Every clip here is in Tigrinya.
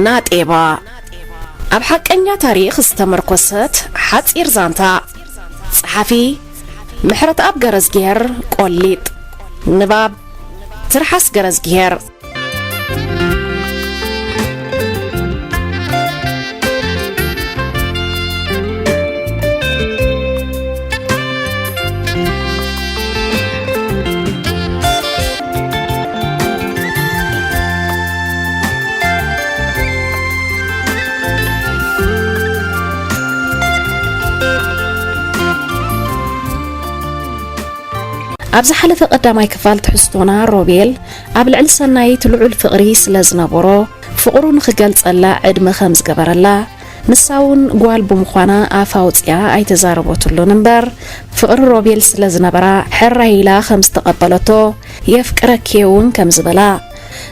ናጤባ። ኣብ ሓቀኛ ታሪኽ ዝተመርኮሰት ሓጺር ዛንታ። ጸሓፊ ምሕረተኣብ ገረዝጊሄር ቆሊጥ። ንባብ ትርሓስ ገረዝጊሄር። ኣብ ዝሓለፈ ቀዳማይ ክፋል ትሕዝቶና፣ ሮቤል ኣብ ልዕሊ ሰናይት ልዑል ፍቕሪ ስለ ዝነበሮ፣ ፍቕሩ ንኽገልጸላ ዕድመ ከም ዝገበረላ፣ ንሳ እውን ጓል ብምዃና ኣፍ ኣውጺኣ ኣይተዛረበትሉን እምበር፣ ፍቕሪ ሮቤል ስለ ዝነበራ፣ ሕራይ ኢላ ከም ዝተቐበለቶ፣ የፍቅረኪ እውን ከም ዝበላ፣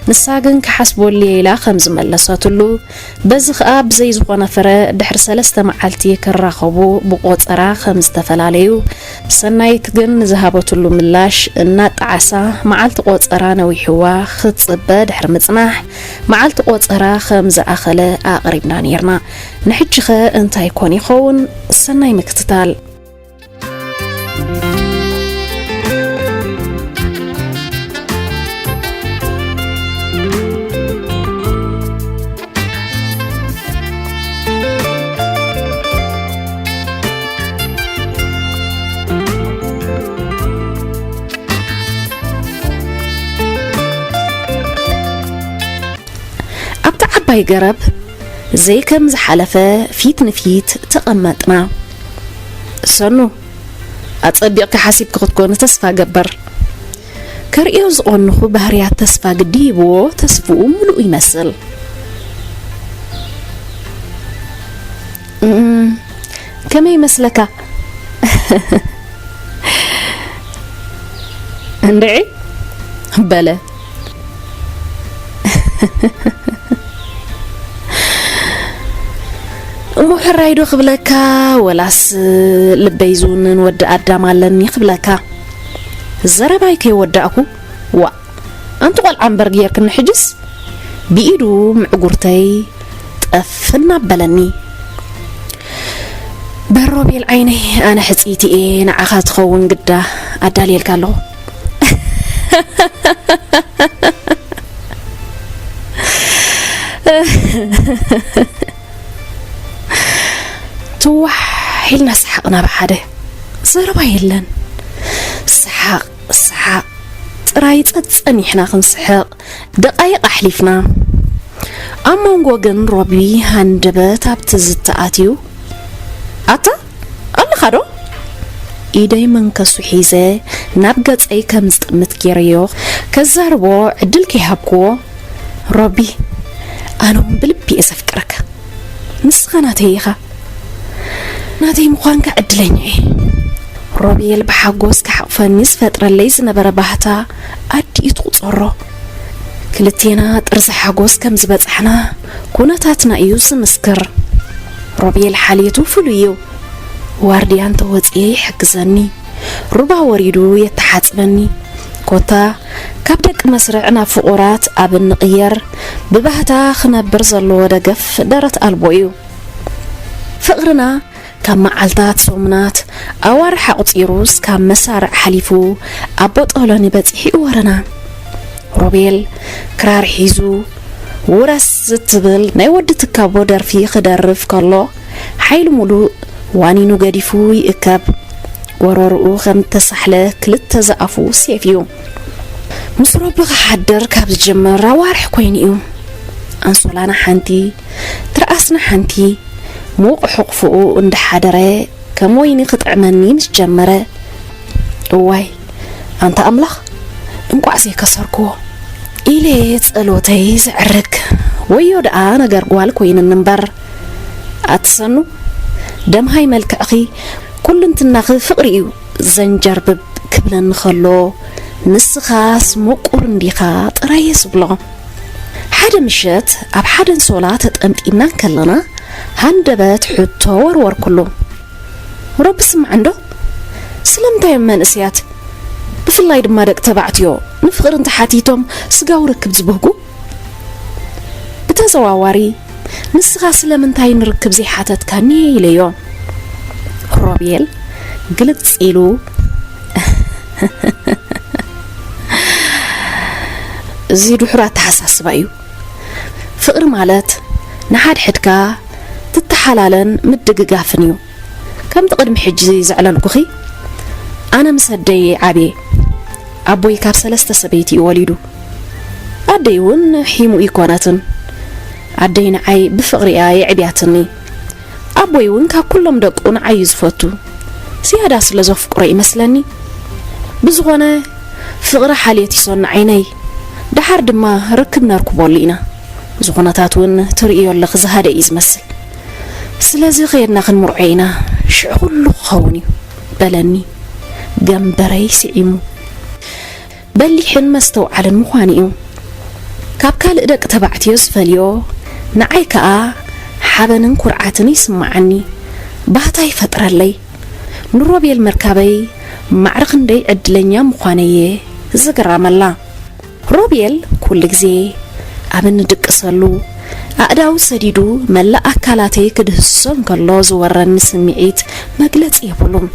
ንሳ ግን ክሓስበሉ እየ ኢላ ከም ዝመለሰትሉ፣ በዚ ኸኣ ብዘይ ዝኾነ ፍረ ድሕሪ ሰለስተ መዓልቲ ክራኸቡ ብቖጸራ ከም ዝተፈላለዩ፣ ሰናይት ግን ንዝሃበትሉ ምላሽ እናጣዓሳ፣ መዓልቲ ቆጸራ ነዊሕዋ ክትጽበ ድሕሪ ምጽናሕ፣ መዓልቲ ቆጸራ ከም ዝኣኸለ ኣቕሪብና ኔርና። ንሕጂኸ እንታይ ኮን ይኸውን? ሰናይ ምክትታል። ኣብታ ዓባይ ገረብ ዘይከም ዝሓለፈ ፊት ንፊት ተቐመጥና። ሰኑ፣ ኣጸቢቕኪ ሓሲብኪ ክትኮኒ ተስፋ እገብር። ከርእዮ ዝቐንኹ ባህርያት ተስፋ ግዲ ሂብዎ ተስፍኡ ምሉእ ይመስል። እም፣ ከመይ ይመስለካ? እንድዒ በለ። እሞ ሕራይ ዶ ክብለካ፣ ወላስ ልበይ ዝውንን ወዲ ኣዳም ኣለኒ ክብለካ? ዘረባይ ከይወዳእኩ፣ ዋእ፣ ኣንቲ ቆልዓ እምበር ጌርክኒ ሕጅስ፣ ብኢዱ ምዕጉርተይ ጠፍ እናበለኒ። በል ሮቤል ዓይነይ፣ ኣነ ሕጽይቲ እየ፣ ንዓኻ ትኸውን ግዳ ኣዳልየልካ ኣለኹ። ትዋሕ ኢልና ሰሓቕና ብሓደ። ዘረባ የለን። ሰሓቕ፣ ሰሓቕ ጥራይ ጸጸኒሕና ክንስሕቕ ደቓይቕ ኣሕሊፍና። ኣብ መንጎ ግን ሮቢ ሃንደበት ኣብ ትዝታ ኣትዩ። ኣታ ኣለኻ ዶ? ኢደይ መንከሱ ሒዘ ናብ ገጸይ ከም ዝጥምት ገይረዮ ከዛርቦ ዕድል ከይሃብክዎ፣ ሮቢ፣ ኣነ እውን ብልቢ እየ ዘፍቅረካ። ንስኻ ናተይ ኢኻ። ናተይ ምዃንካ ዕድለኛ እየ። ሮቤል ብሓጎስ ክሓቑፈኒ ዝፈጥረለይ ዝነበረ ባህታ ኣዲኡ ትቑጸሮ። ክልቴና ጥርዚ ሓጎስ ከም ዝበጻሕና ኩነታትና እዩ ዝምስክር። ሮቤል ሓልየቱ ፍሉይ እዩ። ዋርድያ እንተወጽኤ ይሕግዘኒ። ሩባ ወሪዱ የተሓጽበኒ። ኮታ ካብ ደቂ መስርዕ ናብ ፍቑራት ኣብ እንቕየር፣ ብባህታ ክነብር ዘለዎ ደገፍ ደረት ኣልቦ እዩ። ፍቕርና ካብ መዓልታት፣ ሰሙናት፣ ኣዋርሕ ኣቑጺሩ እስካብ መሳርዕ ሓሊፉ ኣብ ቦጦሎኒ በጺሑ እዩ ወረና። ሮቤል ክራር ሒዙ ውረስ እትብል ናይ ወዲ ትካቦ ደርፊ ክደርፍ ከሎ፣ ሓይሊ ሙሉእ ዋኒኑ ገዲፉ ይእከብ። ጎረርኡ ከም እተሳሕለ ክልተ ዝኣፉ ሴፍ እዩ። ምስ ረቢ ክሓድር ካብ ዝጅምር ኣዋርሕ ኮይኑ እዩ። ኣንሶላና ሓንቲ፣ ትርኣስና ሓንቲ፣ ሙቕ ሕቑፍኡ እንዳሓደረ ከም ወይኒ ክጥዕመኒ ምስ ጀመረ፣ እዋይ፣ ኣንታ ኣምላኽ፣ እንቋዕ ዘይከሰርክዎ ኢለ ጸሎተይ ዘዕርግ። ወዮ ደኣ ነገር ጓል ኮይንኒ እምበር። ኣትሰኑ፣ ደምሃይ መልክዕኺ፣ ኩልንትናኺ ፍቕሪ እዩ ዘንጀርብብ ክብለኒ ከሎ፣ ንስኻስ ምቁር እንዲኻ ጥራይ እየ ዝብሎ። ሓደ ምሸት ኣብ ሓደ ኣንሶላ ተጠምጢምና እንከለና፣ ሃንደበት ሕቶ ወርወርኩሉ። ሮቢ ስማዕ እንዶ፣ ስለምንታይ እዮም መንእሰያት፣ ብፍላይ ድማ ደቂ ተባዕትዮ፣ ንፍቕሪ እንተሓቲቶም ስጋዊ ርክብ ዝብህጉ? ብተዘዋዋሪ፣ "ንስኻ ስለምንታይ ንርክብ ዘይሓተትካኒ?" ኢለዮ። ሮቤል ግልጽ ኢሉ፣ "እዚ ድሑር ኣተሓሳስባ እዩ። ፍቕሪ ማለት ንሓድሕድካ ትተሓላለን ምድግጋፍን እዩ። ከምቲ ቅድሚ ሕጂ ዘዕለልኩኺ፣ ኣነ ምስ ኣደይ ዓብየ። ኣቦይ ካብ ሰለስተ ሰበይቲ እዩ ወሊዱ። ኣደይ እውን ሒሙ ይኮነትን። ኣደይ ንዓይ ብፍቕሪ እያ የዕብያትኒ። ኣቦይ እውን ካብ ኩሎም ደቁ ንዓይ እዩ ዝፈቱ። ዝያዳ ስለ ዘፍቅሮ ይመስለኒ። ብዝኾነ፣ ፍቕሪ ሓልየት ይሶን ዓይነይ። ደሓር ድማ ርክብ ነርክበሉ ኢና። እዚ ኩነታት እውን ትርእዮ ኣለኺ፣ ዝሃደ እዩ ዝመስል። ስለዚ ከየድና ክንምርዖ ኢና፣ ሽዑ ኩሉ ክኸውን እዩ" በለኒ። ገምበረይ ስዒሙ። በሊሕን መስተውዓልን ምዃኑ እዩ። ካብ ካልእ ደቂ ተባዕትዮ ዝፈልዮ፣ ንዓይ ከኣ ሓበንን ኩርዓትን ይስምዓኒ። ባህታ ይፈጥረለይ። ንሮቤል ምርካበይ ማዕረ ክንደይ ዕድለኛ ምዃነየ ዝግራመላ። ሮቤል ኩሉ ግዜ ኣብ እንድቅሰሉ፣ ኣእዳው ሰዲዱ መላእ ኣካላተይ ክድህስሶ እንከሎ ዝወረኒ ስምዒት መግለጺ የብሉን።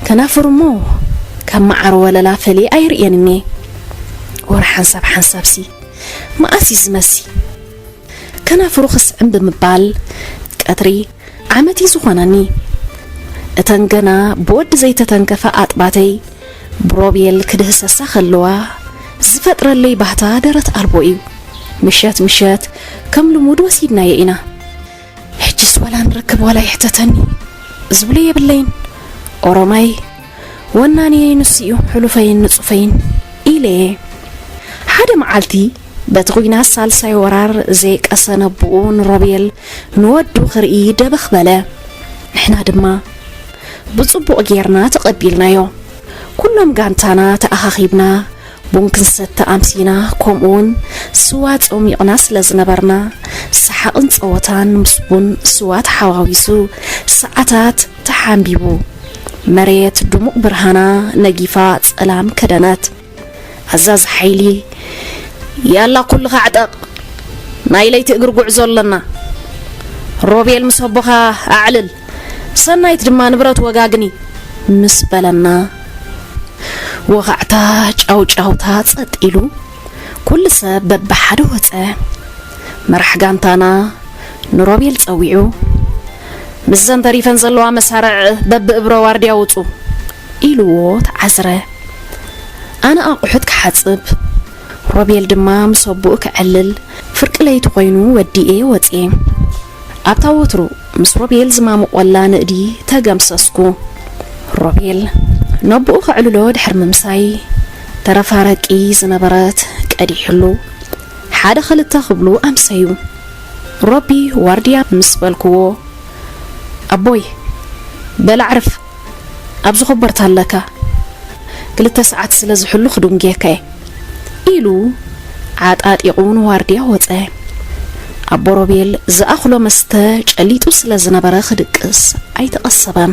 ከናፍሩ እሞ ካብ መዓር ወለላ ፈልየ ኣይርእየንን እየ። ወረ ሓንሳብ ሓንሳብሲ መኣስ እዩ ዝመሲ? ከናፍሩ ክስዕም ብምባል ቀትሪ ዓመት እዩ ዝኾነኒ። እተን ገና ብወዲ ዘይተተንከፋ ኣጥባተይ ብሮቤል ክድህሰሳ ከለዋ ዝፈጥረለይ ባህታ ደረት ኣልቦ እዩ። ምሸት ምሸት ከም ልሙድ ወሲድናዮ ኢና። "ሕጅስ ዋላ ንርክብ ዋላ ይሕተተኒ" ዝብሎ የብለይን። ኦሮማይ ወናንየይ ንሱ እዩ፣ ሕሉፈይን ንጹፈይን ኢለ እየ። ሓደ መዓልቲ በቲ ኲናት ሳልሳይ ወራር ዘየቀሰ ነቦኡ ንሮቤል ንወዱ ክርኢ ደበኽ በለ። ንሕና ድማ ብጽቡቕ ጌርና ተቐቢልናዮ። ኩሎም ጋንታና ተኣኻኺብና ቡን ክንሰቲ ኣምሲና፣ ከምኡውን ስዋ ጾሚቕና ስለ ዝነበርና፣ ሰሓቕን ጸወታን ምስ ቡን ስዋ ተሓዋዊሱ ሰዓታት ተሓንቢቡ። መሬት ድሙቕ ብርሃና ነጊፋ ጸላም ከደነት። ኣዛዚ ሓይሊ፣ "ያላ ኩልኻ ዕጠቕ፣ ናይ ለይቲ እግሪ ጉዕዞ ኣለና። ሮቤል ምስ ኣቦኻ ኣዕልል፣ ሰናይት ድማ ንብረት ወጋግኒ" ምስ በለና፣ ወኻዕታ ጫውጫውታ ጸጥ ኢሉ፣ ኩሉ ሰብ በብሓደ ወጸ። መራሕ ጋንታና ንሮቤል ጸዊዑ፣ "ምስዘን ተሪፈን ዘለዋ መሳርዕ በብእብረ ዋርድያ ውጹ" ኢልዎ ተዓዝረ። ኣነ ኣቑሑት ክሓጽብ፣ ሮቤል ድማ ምስ ኣቦኡ ክዕልል፣ ፍርቂ ለይቲ ኮይኑ ወዲኤ ወጽኤ። ኣብታ ወትሩ ምስ ሮቤል ዝማሙቖላ ንእዲ ተገምሰስኩ። ሮቤል ነቦኡ ከዕልሎ ድሕሪ ምምሳይ፣ ተረፋረቂ ዝነበረት ቀዲሕሉ፣ ሓደ ክልተ ክብሉ ኣምሰዩ። ሮቢ ዋርድያ ምስ በልክዎ፣ "ኣቦይ፣ በል ኣዕርፍ፣ ኣብዚ ኮበርታ ኣለካ። ክልተ ሰዓት ስለ ዝሕሉ ክድንጉየካ እየ" ኢሉ ዓጣጢቑ ንዋርድያ ወጸ። ኣቦ ሮቤል ዝኣኽሎ መስተ ጨሊጡ ስለ ዝነበረ ክድቅስ ኣይተቐሰበን።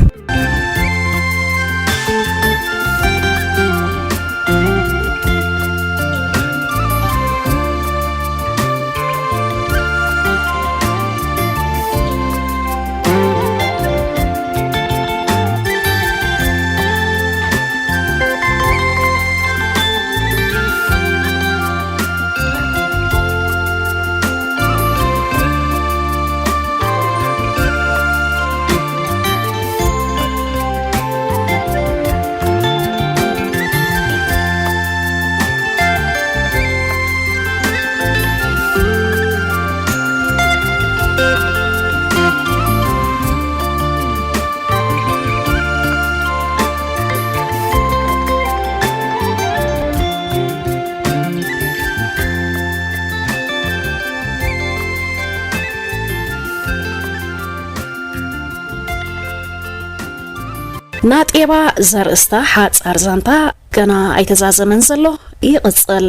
ናጤባ ዘርእስታ ሓጻር ዛንታ ገና ኣይተዛዘመን ዘሎ፣ ይቕጽል።